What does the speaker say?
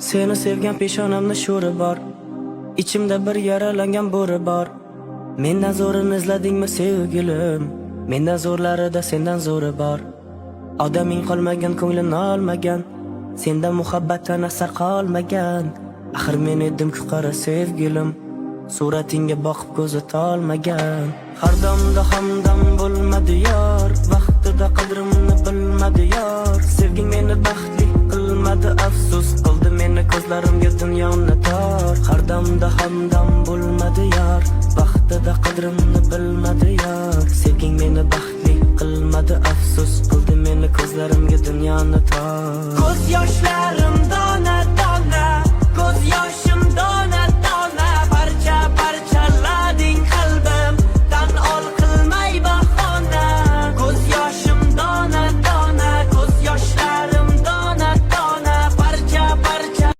Seni sevgan peshonamda sho'ri bor, ichimda bir yaralangan bo'ri bor. Mendan zo'rini izladingmi, sevgilim? Mendan zo'rlarida sendan zo'ri bor. Odaming qolmagan, ko'nglini olmagan, sendan muhabbatdan asar qolmagan. Axir men edim-ku, qara, sevgilim, suratingga boqib ko'zi tolmagan. Har damda hamdam bo'lmadi yor, vaqtida qadrimni bilmadi yor. Sevging meni baxtli qilmadi, afsus, qildi meni ko'zlarimga dunyoni tor. Har damda hamdam bo'lmadi yor, vaqtida qadrimni bilmadi yor. Sevging meni baxtli qilmadi, afsus, qildi meni ko'zlarimga dunyoni tor. Ko'z yoshlarim